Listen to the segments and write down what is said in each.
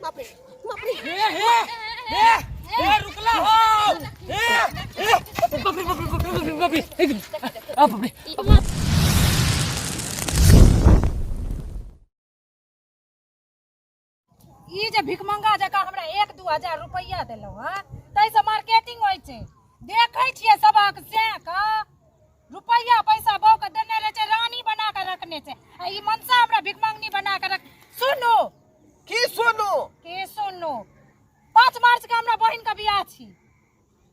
बाप रे बाप रे। हे हे हे हे, रुकला हो। हे हे, बाप रे बाप रे बाप रे बाप रे आ बाप रे। ई जे भिखमंगा जकाँ हमरा 1-2 हजार रुपैआ देलहुँ हँ, ताहिसँ मार्केटिंग होइ छै? देखै छियै सबक सैक रुपैआ पैसा बहु के देने रहै छै, रानी बना के रखने छै, आ ई मनसा हमरा भिखमंगनी बना के रख। सुनू। की सुनू? की सुनू? 5 मार्च के हमरा बहिन के बियाह छी।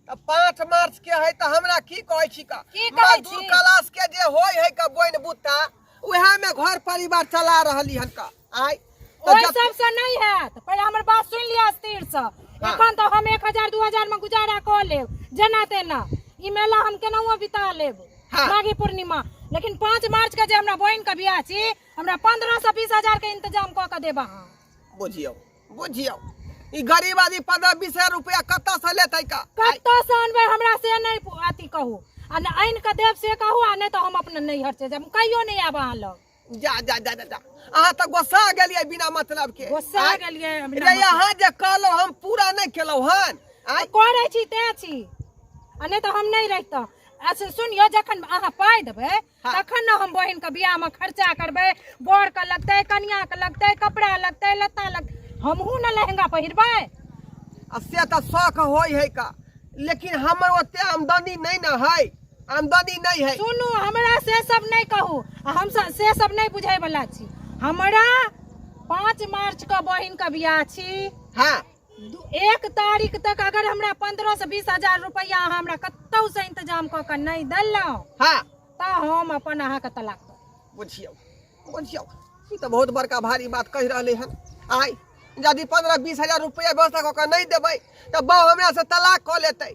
तऽ 5 मार्च के है तऽ हमरा की कहै छी का? की कहै छी? मजदूर क्लास के जे होय है का बोइन बुत्ता, उएह में घर परिवार चला रहली हन का आय तऽ ओहि जब सबसँ नहि हैत। पहिले हमर बात सुनि लिअ स्थिरसँ। एखन तऽ हम 1000 2000 मे गुजारा कऽ लेब जेना तेना, ई मेला हम केनाहुओ बिता लेब, माघी पूर्णिमा। लेकिन 5 मार्च के जे हमरा बहिन के बियाह छी, हमरा 15 से 20 हजार के इंतजाम कऽ के देब अहाँ। बुझियौ बुझियौ, ई गरीब आदमी 15-20 हजार रुपया कतऽ से लेतै का? कतऽ से अनबै हमरा से नहि अथी कहू, आ ने आनि कऽ देब से कहू, आ नहि तऽ हम अपना नैहर चलि जायब, कहियो नहि आयब अहाँ लग। जा जा जा जा जा, अहाँ तऽ गोस्सा गेलियै बिना मतलब के। गोस्सा आँय? गेलियै हम बिना रे मतलब। अहाँ जे कहलहुँ हम पूरा नहि केलहुँ हन आँय? करै छी तें छी, आ नहि तऽ हम नहि रहितहुँ। अच्छा सुनियौ, जखन अहाँ पाइ देबै तखन ने हम बहिन के बियाह में खर्चा करबै। बर के लगतै, कनिया के लगतै, कपड़ा लगतै, लत्ता लगतै, हमहूँ ने लहंगा पहिरबै। आ से तऽ शौक होइ है का, लेकिन हमर ओते आमदनी नहीं ने है, आमदनी नहीं है। सुनू, हमरा से सब नहीं कहू, आ हम से सब नहीं बुझै वाला छी। हमरा 5 मार्च के बहिन के बियाह छी। 1 तारीख तक अगर हमरा 15 से 20 हजार रुपया अहाँ हमरा कतौ से इंतजाम कऽ के नहीं देलहुँ तऽ हम अपन अहाँके तलाक दऽ बुझियौ बुझियौ, ई तऽ बहुत बड़का भारी बात कहि रहलै हन। आइ यदि 15-20 हजार रुपया व्यवस्था कऽ के नहि देबै तऽ बहु हमरा से तलाक कऽ लेतै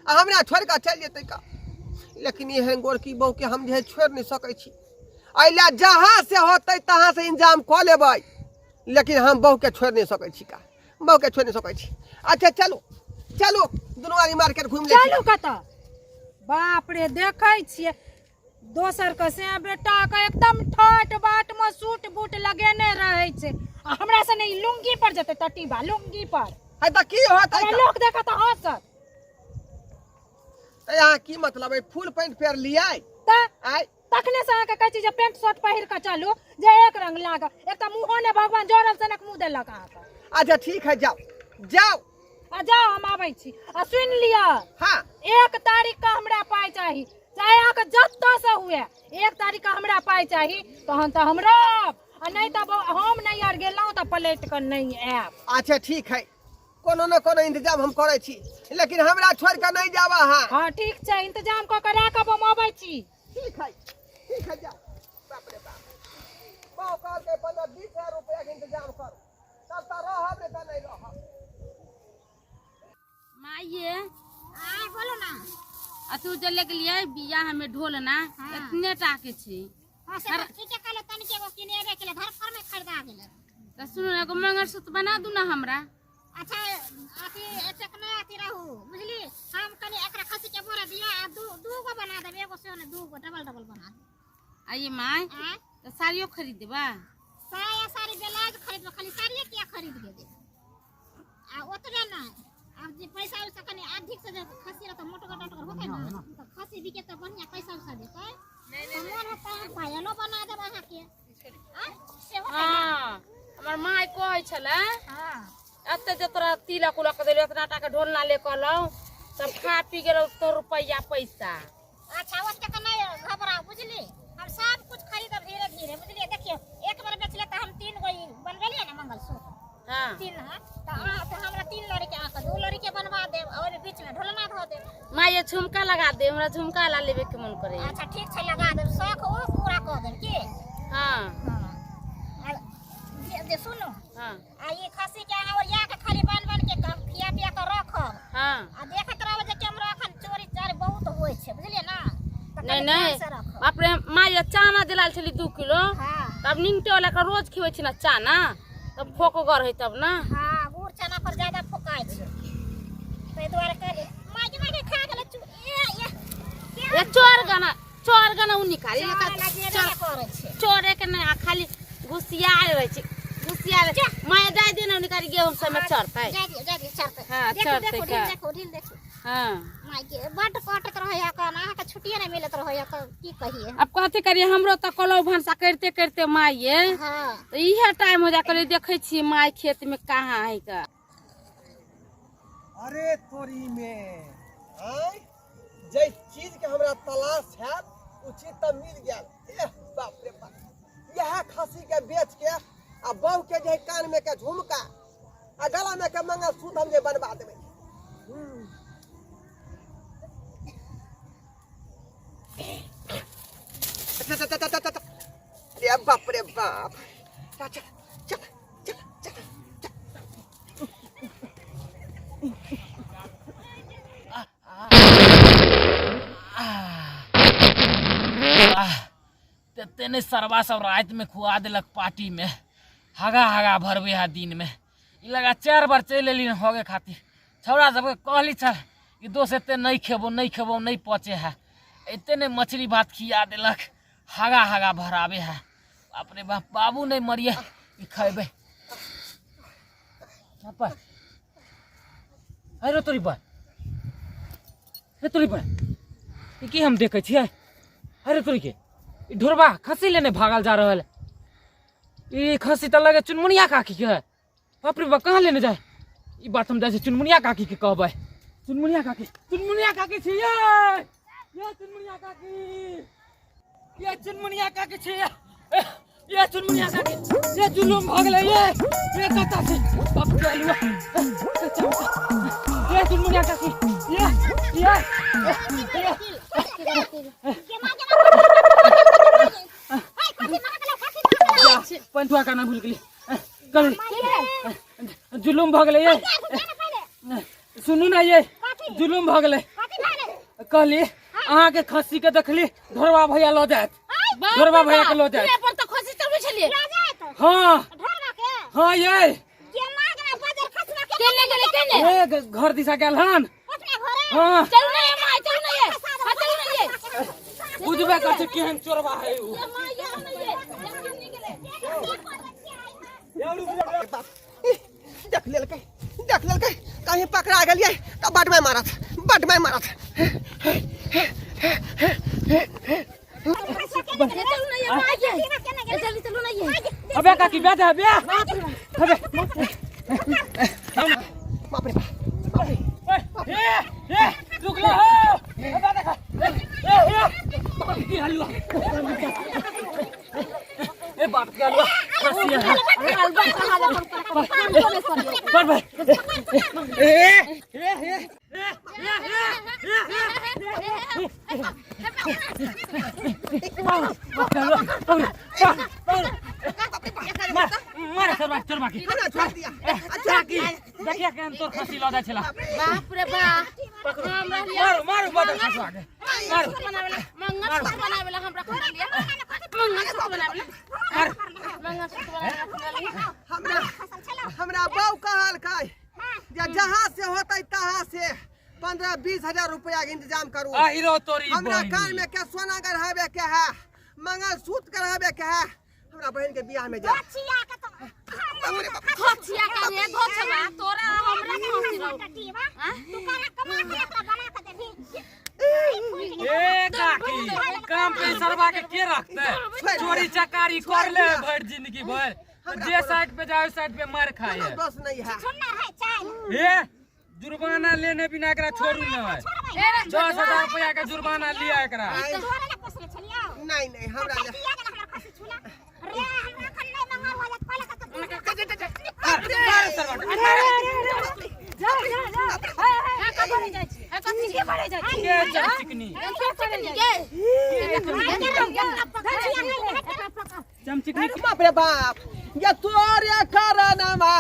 आ हमरा छोड़ि कऽ चलि जेतै का। लेकिन एहन गोरकी बहुके हम जे है छोड़ि नहि सकै छी। एहि लए जहाँ से होतै तहाँ से इंतजाम कऽ लेबै, लेकिन हम बहुके छोड़ि नहि सकै छी का, बहुके छोड़ि नहि सकै छी। अच्छा चलू चलू, दुनू आदमी मार्केट घुमि लै छी। चलू कतऽ? बाप रे, देखै छियै दोसर के से बेटा के एकदम ठाट बाट में सूट बूट लगेने रहै छै, आ हमरा से नहीं लुंगी पर जेतै, तटीबा लुंगी पर। है तऽ की होतै? हमरा लोक देखत तऽ हंसत। तऽ यहाँ की मतलब है, फुल पैंट पहिर लियै? तऽ आय? तखने से अहाँके कहै छी जे पैंट शर्ट पहिर कऽ चलू जे एक रंग लागत। एक तऽ मुँहो ने भगवान जोड़ल सनक मुँह देलक अहाँके। अच्छा ठीक है, जाओ जाओ। आ जाओ, हम आबै छी। आ सुनि लिअ, 1 तारीख के हमरा पाइ चाही, चाहे अहाँके जतऽ से हुए, 1 तारीख के हमरा पाइ चाही, तहन तऽ हम रहब, आ नहि तऽ हम नैहर गेलहुँ तऽ पलटि कऽ नहि आयब। अच्छा ठीक है, कोनो न कोनो इंतजाम हम करै छी, लेकिन हमरा छोड़ कऽ नहीं जाब अहाँ। हँ ठीक छै, इंतजाम कऽ के राखब, हम अबै छी। ठीक है ठीक है, जाओ। बाप रे बाप, बहु कहलकै 15-20 हजार रुपया के इंतजाम करू तब तऽ रहब, नहीं तऽ नहीं रहब। माइये। आय, बोलो ना। आ तू जे ले गेलियै बियाह में ढोल ना, एतने टा के छै। हाँ से तऽ ठीके कहले, तनिके एगो किनेबे केले, घर पर में खरीदा गेलै। तऽ सुनू ने, एगो मंगलसूत्र बना दू ना हमरा। अच्छा अथी एतेक नहि अथी रहू, बुझली? हम कनि एकरा खसी के बोरा दिया आ दू दू गो बना देब, एगो से ने दू गो डबल डबल बना देब। आइए माय। आँय? तऽ साड़ियो खरीद देबा? साया साड़ी ब्लाउज खरीदबो, खाली साड़िए किया खरीद के देब? आ ओतबे नहि, आब जे पैसा उसा कनि अधिक से जे खसी रहतै, मोटगर टोटगर होतै ने, तऽ खसी बिके तऽ बढ़िआँ पैसा उसा देतै, तऽ मोन होतै हम पायलो बना देब अहाँके। आँय, सेहो कहिया? हँ, हमर माय कहै छलै, एते जे तोरा तिलक उलक देलियौ, एतना टा के ढोलना ले कहलहुँ, सब खा पी गेलौ तोर रुपैआ पैसा। अच्छा ओतेक नहि घबराउ, बुझली? हम सब कुछ खरीदब धीरे धीरे, बुझलियै? देखियौ, एक बार बेचले तऽ हम तीन गो ई बनबेलियै ने मंगलसूत्र, तीन। हाँ, तऽ अहाँ तऽ हमरा तीन लड़ी के, अहाँके दू लड़ी के बनवा देब आ ओहिमे बीच में ढोलना धऽ देब। माँ ये, झुमका लगा दे हमरा, झुमका ला लेबे के मन करे। अच्छा ठीक छै, लगा देब, शौख ओ पूरा कऽ देब की। हाँ। हाँ, आ जे जे सुनू, आ ई खसी के अहाँ ओरिया के खाली बान्हि बान्हि के खिया पिया के रखब आ देखैत रहब जे केम्हरो एखन चोरी चारी बहुत होइ छै, बुझलियै ने? तऽ नहीं। कनि नहीं। ध्यान से रखब। बाप रे माँ ये, चाना दिलाल छली 2 किलो, तब निंगटे वाला के रोज खिबै छी ना चाना, तब फोकगर है तब ना। हाँ, गुड़ चना पर ज्यादा फोकाइ छै, ताहि दुआरे कहली। माइके माइके खा गेलै ए ए। ये चोर गाना, चोर गाना उ निकाली। चोर लगेबे ने करै छै। चोरे के नहीं, आ खाली घुसिया रहै छै, घुसिया। माय दाय दे ना निकाली। गेहूं सब में चढ़तै। जा दियौ, जा दियौ, चढ़तै। हाँ, देखू, चढ़तै देखू, का। ढील देखू, ढील देखू। हाँ। माय गे, बड्ड कटैत रहैया कान, अहाँके छुट्टिए नहि मिलैत रहैया तऽ की कहियै। अब कथी करिए, हमरो तऽ कलौ भनसा करिते करिते माइये तऽ इहे टाइम हो जा। कहलियै देखै छियै माय खेत में कहाँ है का। अरे तोरी में आय, जै चीज के हमरा तलाश हैत ओ चीज तऽ मिल गेल। एह बाप रे बाप, इएह खस्सी के बेच के आ बहू के जे कान में के झुमका आ गला में के मंगलसूत्र हम जे बनवा देबै। चल चल चल चल चल। अरे बाप रे बाप, चल चल चल चल चल। तेते नहि सरबा सब रातिमे खुआ देलक पार्टीमे, हगा हगा भरबे है दिनमे। ई लगा 4 बार चलि एली होगे खातिर। छौड़ा सबके कहली छल कि दोस्त एते नहि खेबो, नहि खेबो, नहि पचे है। एते नहि मछली भात खिया देलक, हगा हगा भराबे है। बाप रे बाप, बाबू नहि मरिए ई खेबै। पर अरे तोरी बा, रे तोरी बा, ई की हम देखै छियै? अरे तोरी के ई ढोरबा खस्सी लेने भागल जा रहल है। ई खस्सी तऽ लगे चुनमुनिया काकी के है। बाप रे बाप, कहाँ लेने जाए? ई बात हम जाइ छी चुनमुनिया काकी के कहबै। चुनमुनिया काकी, चुनमुनिया काकी छी ये, ये चुनमुनिया काकी, ये चुनमुनिया काकी छी ये, ये चुनमुनिया काकी, ये जुलुम भऽ गेलै ये, ये कतऽ छी? बाप रे अलुआ, ये चुनमुनिया काकी, ये ये ये। पंथुआ का नाम भूल गेली। कल जुलुम भऽ गेलै ये। सुनू ना, ये जुलुम भऽ गेलै। कहली अहाँके खस्सी के देखली ढोरबा भैया लऽ जायत, ढोरबा भैया के लऽ जायत। अपन तऽ खस्सी चलबै छलियै। हाँ हाँ, ये केने गेलै केने? ए घर दिशा गेल हन। हाँ चलू ना ये माय, चलू ना ये। हाँ चलू ना ये। बुझबे कर छै केहन चोरबा है उ। ये माय, ये ना ये। बाप, देख लेलकै, देख लेलकै, कहीं पकड़ा गेलियै तऽ बड मारि मारत, बड मारि मारत। ये चलू ना ये माय ये। ये चलू, चलू ना ये। अबे काकी बे जा बे, अबे। बाप रे बाप, बाप रे। ए ए रुक लो हो, अबे देखा। ए ए बाप की हलवा, ए बाप के हलवा खस्सी है। पर पर ए ए ए मार सरवा चोरबा की। हमरा छोड़ दिया। अच्छा की देखिया केहन तोर खस्सी लऽ जाइ छला। बाप रे बाप, हमरा लिया। मारू मारू बदल खसवा के मारू। बनावेला मंगलसूत्र, बनावेला हमरा खरीद लिया मंगलसूत्र, बनावेला मंगलसूत्र बनावेला लिया। हमरा हमरा बहू कहलकै जे जहाँ से होतै तहाँ से 15-20 हजार रुपया के इंतजाम करू। आ हीरो तोरी हमरा बहिनी। कान में के सोना गढ़ावे के है, मंगलसूत्र गढ़ावे के है, हमरा बहन के बियाह में जा। धोछिया का रे धोछवा, तोरा हमरा खसी रहो। ए काकी, काम पे सरवा के के रखते? चोरी चकारी कर ले भर जिंदगी भर, जे साइड पे जाए साइड पे मार खाए। कोनो दोष नहीं है। ए जुर्माना लेने बिना एकरा छोड़ू नहीं। 10,000 रुपया के जुर्माना लिया एकरा। नहीं नहीं, हमरा ले। मार सरवा के। जा जा जा, हे हे, कथी जाइ छी? की करे जाइ छी? के चमचिकनी, चमचिकनी। बाप रे बाप, ये तोरे कारणवा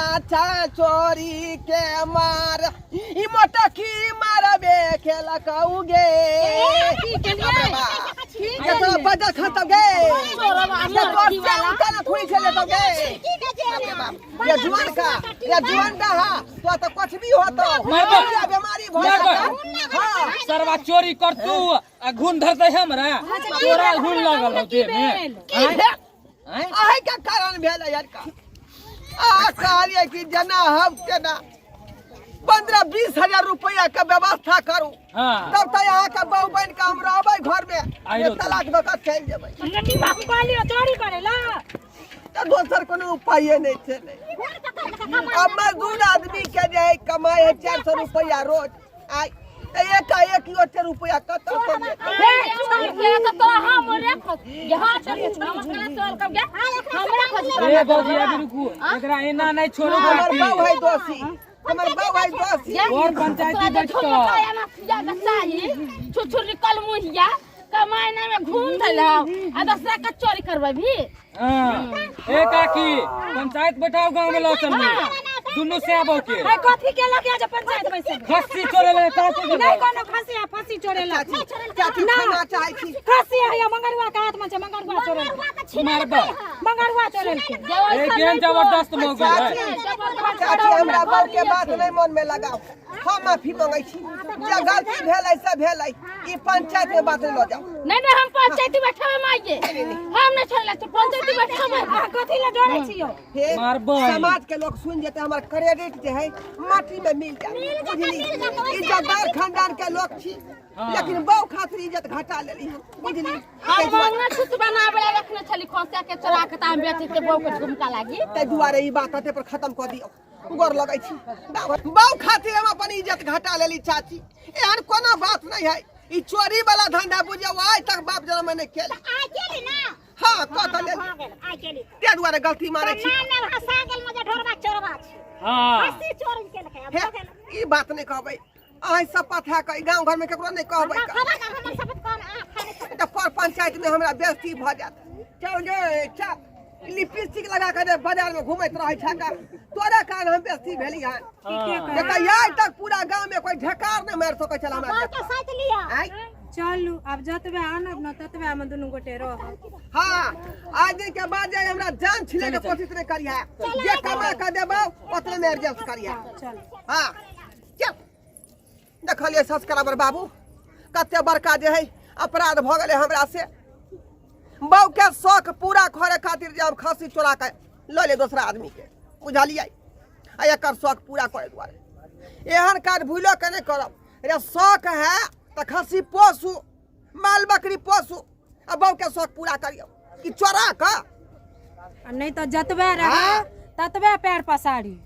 चोरी के मार ई मोटकी मारबे खेलकौ गे। बाप रे बाप, ये तोरा बदल खतम गे, ये तोर चौका न थोड़ी छले तो गे। बाप रे बाप, ये जुआन का, ये जुआन का हा तो तो कुछ भी होतो। मारबो। बीमारी भ मारबो। सकता। हां सरवा चोरी कर तू आ घुन धरते हमरा, तोरा घुन लागल हो देह में। की भेल? आँय? अहे के कारण भेल यार का? आ कहलियै कि जेना हम तेना 15-20 हजार रुपया के व्यवस्था करू तब तऽ अहाँके बहु बनि कऽ हम रहबै घरमे आइरो नहि तलाक दऽ कऽ चलि जेबै। बाबू कहलियो चोरी करे ला तऽ दोसर कोनो उपाये नहि छै। अब मजदूर आदमी के जे है कमाई है 400 रुपया रोज, आइ तऽ एकाएक ओते रुपया कतऽ से लेतै? ए भौजी, अभी रुकू, एकरा एना नहीं छोड़ू। हमर बहू है दोषी, हमर बहू है दोषी। और पंचायती बैठ कऽ छुछुर निकल मुहिया कमाई ना में घूम धलो आ दूसरा के चोरी करबै भी। हाँ। ए काकी, पंचायत बैठाओ गांव में, लऽ चलू दुनू से आबो के। है कथी केलक या जे पंचायत बैसे? खस्सी चोरे ले काकी के। नहीं कोनो खसी आ फसी चोरेला। चाची, चाची, क्षमा चाहै छी। खसी है या मंगरुआ के हाथ में छै, मंगरुआ चोरेल। मारबा। मंगरुआ चोरेल के। ए केहन जबरदस्त मौगी है। चाची, चाची, हमरा बहू के बात नहीं मन में लगाओ, हम माफी मांगै छी, जे गलती भेलै से भेलै, ई पंचायत में बात नहीं लऽ जाओ। नहीं नहीं, हम पंचायती बैठावे माइये, हम नहीं छोड़ले तो पंचायती बैठावे। अहाँ कथी ला डरै छी यौ? हे मारबै। समाज के लोग सुन जेते, हमर क्रेडिट जे है माटी में मिल जाए, बुझली? इज्जतदार खानदान के लोग छी, लेकिन बहु खातिर इज्जत घटा लेली हम, बुझली? हम मंगना छुत बनावे ला रखने छली खसिया के चोरा के, ताम बेचे के बहू के झुमका लागी। ताहि दुआरे ई बात एते पर खत्म कऽ दियौ, गोर लगै छी। बहु खातिर हम अपन इज्जत घटा लेली चाची, एहन कोनो बात नहीं है। ई चोरी वाला धंधा बुझियौ आइ तक बाप जनम में नहीं खेल। आइ केली ना? हाँ, कऽ तऽ लेली। भऽ गेल, आइ केली। ताहि दुआरे गलती मानै छी। ना ना, हंसा गेल मजे, ढोरबा चोरबा छै। हाँ खस्सी चोरी केलकै, आब हे भऽ गेल। ई बात नहीं कहबै, अहाँ शपथ है कऽ गाँव घर में केकरो नहीं कहबै। हमरा खबर हमर शपथ कौन आ खाने से? तऽ पर पंचायत में हमरा बेइज्जती भऽ जायत। चल गे चल, लिपस्टिक लगा के जे बाजार में घूमैत रहै छै का, तोरा कारण हम बेइज्जती भेली हन। हाँ। देखा, आइ तक पूरा गाँव में कोई ढेकार नहीं मारि सकै छल हमरा। बाल के साइत लिअ। आइ चलू, आब जतबे आनब ने ततबे मे दुनू गोटे रहब। हाँ, आज दिन के बाद जे हमरा जान छिले के कोशिश नहीं करिहा, जे कमा के देबो ओतने में एडजस्ट करिहा। चल। हाँ चल। देखलियै सब्सक्राइबर बाबू, कते बड़का जे है अपराध भऽ गेलै हमरा से। बहू के शौक पूरा करे खातिर जे हम खस्सी चोरा के लऽ ले दोसरा आदमी के, बुझलियै? आ एकर शौक पूरा करे दुआरे एहन काज भूलो के नहीं करब। रे शौक है तऽ खस्सी पोसू, माल बकरी पोसू आ बहू के शौक पूरा करियौ कि चोरा कऽ। आ नहीं तऽ जतबे रहे ततबे पैर पसारी।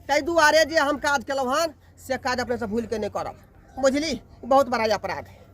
ताहि दुआरे जे हम काज केलहुँ हन से काज अपने से भूल के नहीं करब, बुझली? बहुत बड़ा अपराध है।